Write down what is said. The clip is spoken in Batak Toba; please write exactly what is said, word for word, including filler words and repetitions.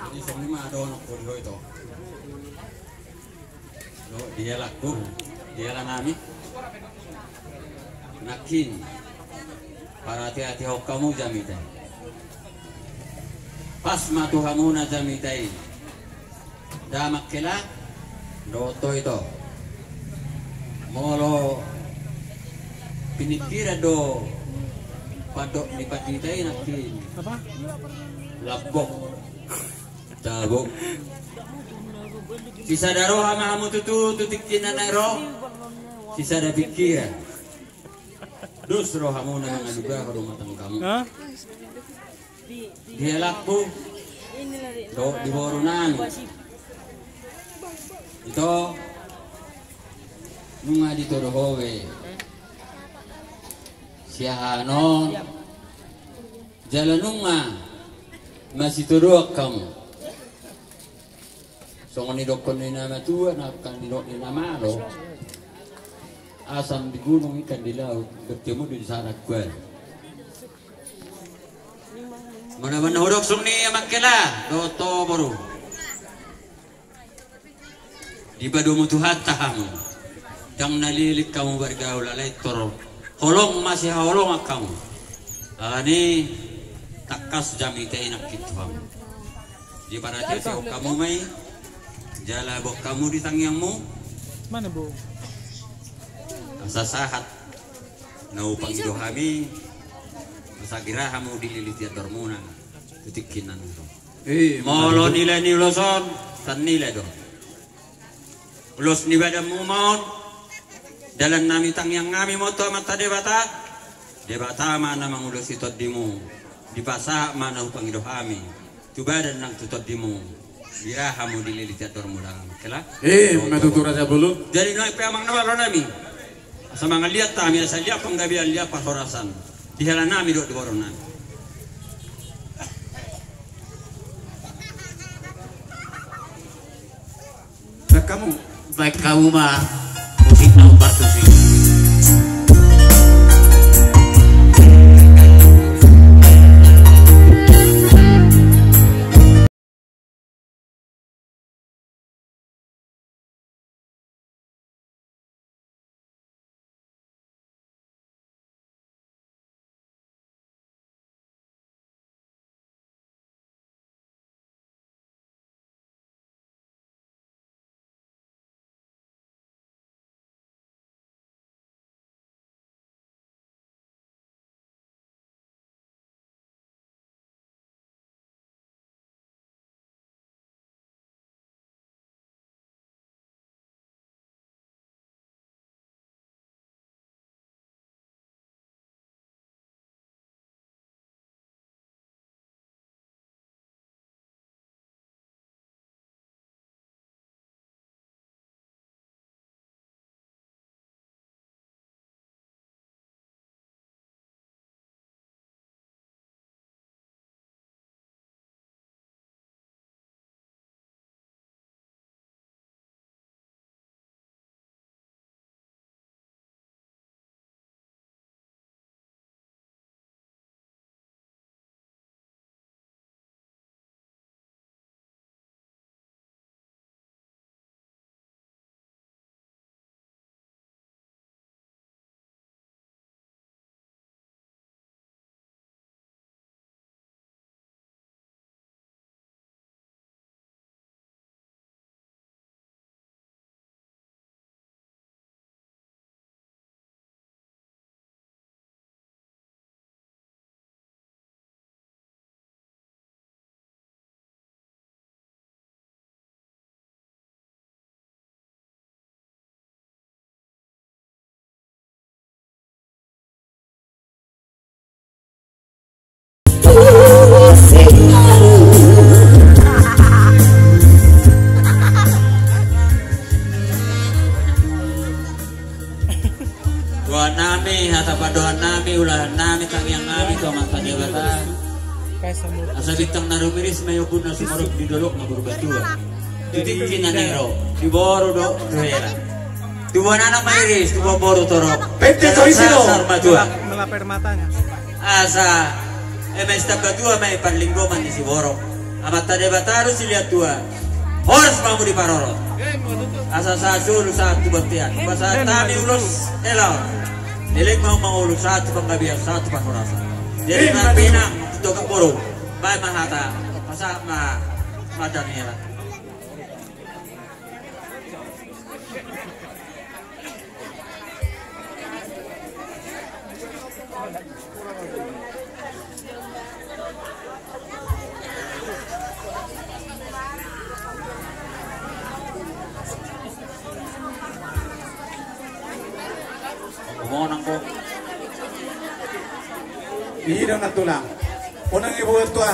Jadi songon i ma dohononku di ho ito. Di halangku, di halanami. Nangkin parhate-hatehon hamu jamita i. Pas ma tu hamuna jamita i. Damang hela dohot ho ito. Molo piningkiran do pandok ni pandita i nangkin lambok. Tabo. Sisada roha ma hamu tutu tu tingki na naeng ro. Sisada pingkiran. Dos rohamuna mangaluga ho do matang hamu. Di halangku dohot di boru nami. Ito nunga ditodo ho be siahaan on. Jala nunga masitodoan hamu. Songon nidokkon ni na matua, na kan nidok ni na malo. Asam di gunung, ikan di laut, bertemu di sana kuan. Mana-mana hudok songon i amang hela dohot ho boru. Dipadomu Tuhanta hamu. Ndang na lilik hamu margaul alai tor holong masihaholongan hamu. Alani tangkas jamita i nangkin tu hamu. Diparhate-hatehon hamu ma i. Jala boan hamu di tangiangmu. Mana bo? Asa sahat na hupangido hami. Asa gira hamu dililiti andormuna tu tingki na naeng ro. Molo nilai ni ulos on, tan nilai do. Ulos ni badanmu ma on. Dalan nami tangiang nami ma on tu Amanta Debata. Debata ma na mangulosi tondimu. Dipasahat ma na hupangido hami tu badan nang tu tondimu. Bira hamu dililiti andormu dang hela. Ima tutu raja bolon. Jadi nuaeng pe amang na malo nami. Asa mangaliat hami, asa liat panggabean, liat parhorasan. Di hela nami dohot di boru nami. Baen hamu. Baen hamu ma musik na umbar tusi. Dohononnami, hata pandohannami, ulahannami, tangiangnami tu Amanta Debata. Asa bintang na rumiris ma i ombun na sumorop di dolok na Purbatua. Tu tingki na naeng ro, di boru dohot di hela. Tubuan anak ma iris, tubuan boru torop. Pente torisi do. Sar matua. Asa Eme Sitambatua ma i parlinggoman ni siborok. Amanta Debata do silehon tua. Horas ma hamu di parorot. Asa sahat solu sahat tu bontean. Pasahat hami ulos hela on. Leleng ma hamu mangolu sahat tu panggabean sahat tu parhorasan. Jadi, Ima, Pinang, tu togak boru. Baen ma hata. Pasahat ma. Mata ni hela. Monang ko. Ida na tulang. Unang ibuat tua